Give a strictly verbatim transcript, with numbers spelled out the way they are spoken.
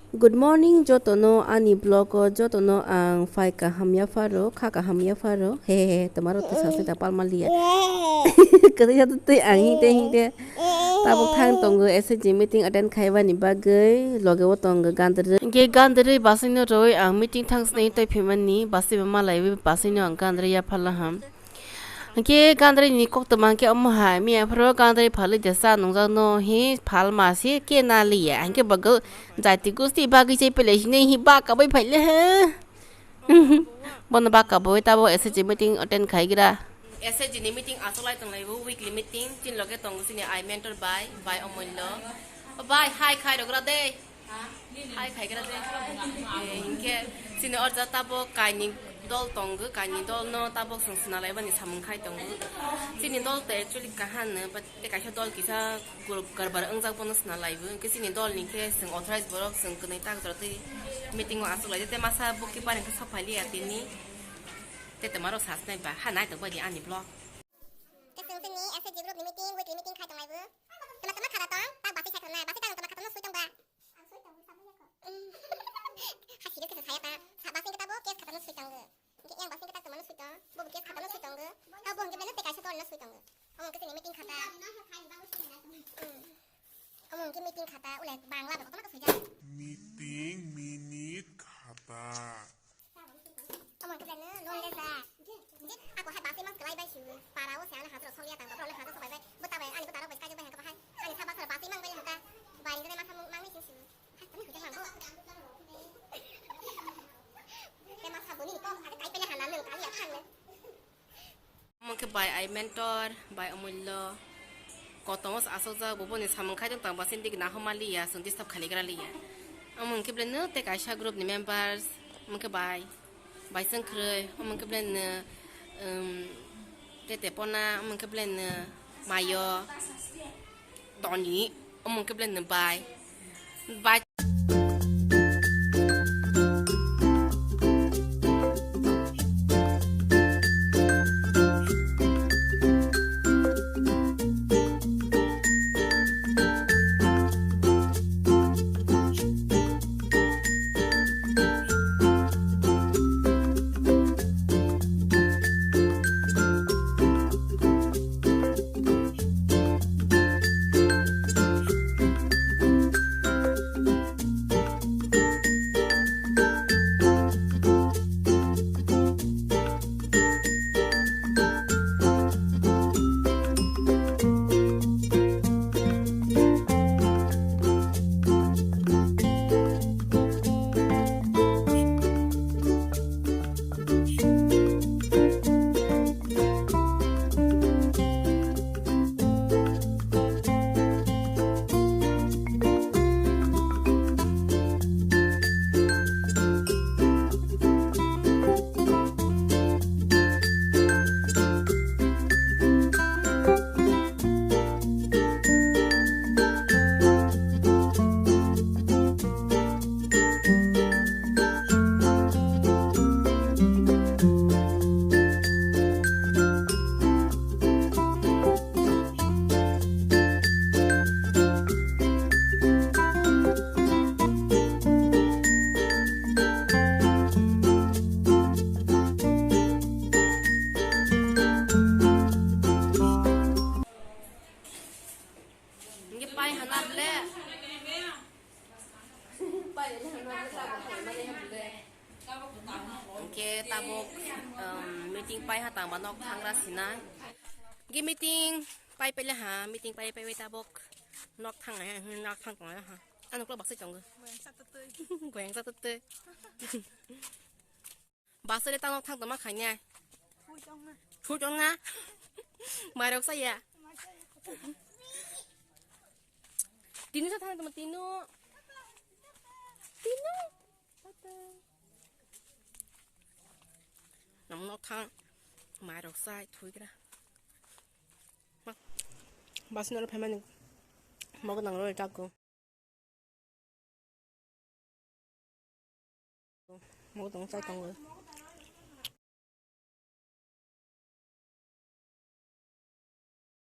Good morning jotono ani vlog o, jotono ang phai kaham yapharo, kha kaham yapharo. He he he, tomaro to sasai ta palma liya. Kwtwi sa twi ang hingte hingte. Tabuk thang tongo S H G meeting attend khaibani bagwi, loge o tongo Gandri. Hingke Gandri basino roi ang meeting thang sini tei phimani basi ba malai basino ang Gandri yaphala ham. Hingke Gandri ni kok toma hingke omo hai, miya pharo Gandri phalwi de sa nungjak no hi phalma si ke na liya. Hingke bagwi jati gusti bagwi chai pele sini hi ba kabai phaile he. Bono ba kabai tabo S H G meeting attend khaigra. S H G ni meeting asolai tonglai bo weekly meeting, tin loge tongo sini I mentor bai, bai omullo. Bai hai khai rogra de. Hai khai gra de. Eh, hingke sini orja tabo kaini dol tongo, kaini dol no tabo song sina lai bani samung khai tongo. Sini dol te actually kahan no, but te kaisa dol kisa group karbar wngjak bono sina lai bo. Hingke sini dol ni khe song authorize borok song kwnwi tak jora tei meeting o aswk lai de, te masa bookkeeper hingke sok phai liya tini. Te te maro sas nai ba, ha nai tok bai di ani vlog. Te song sini S H G group ni meeting, weekly meeting khai tong lai bo. Tama tama khara tong, tak basi khai tong na, basi tak tama khara tong sui tong ba. Ang sui tong, samung ya ko. Ha, serious khe saya ta. Sa basing kita bo, case khatano sui tong. Hingke yang basing kita temano sui tong, bo case khatano sui tong. Ha, bo hingke bele te kaisa tol na sui tong. Omo hingke sini meeting khata. Hmm. Omo hingke meeting khata, ulai Bangla ba kono sui ja. Meeting minute khata. Omo hingke bele no, no le sa. Jit, ako hai basi mas kelai bai siu. Para o se ana hazro song ya tang, bro le hazro song bai bai. Bo ta bai, ani bo taro bai kai bai hangka bahai. Ani sa basar basi mang bai hangka. Bai hingke masa mang ni sing siu. Hai, tani hujak mang bo. Te masa boni ko, ada kai pele hana nung kali ya thang ne. Omo khe bai I mentor, bai omullo. Kotomo asokjak, bo boni samung khai tong tang, ba sindi gina homa liya, sung disturb khali gra liya. Omo khe bele no te kaisa group ni members, omo khe bai, bai sengkroi, omo khe bele no, um, tete pona, omo khe bele no mayo, toni, omo khe bele no bai, bai. Hingke pai hana ble. Hingke tabuk, um, meeting pai ha tangba nok thangra sinai. Hingke meeting pai pele ha, meeting pai pai tabuk nok thang ha, nok thang tong ha. Ano klo basai tongo. Goyang sa tutui. Goyang sa tutui. Basai le tang nok thang tongma khainai. Phui tong na. Phui tong na. Mairok saya. Tinu sa thang tongma tinu. Tinu. Nang nok thang. Mairok sai thui kra. Bas noro phaimani. Mogo nang roi tago. Mogo tong chai tongo.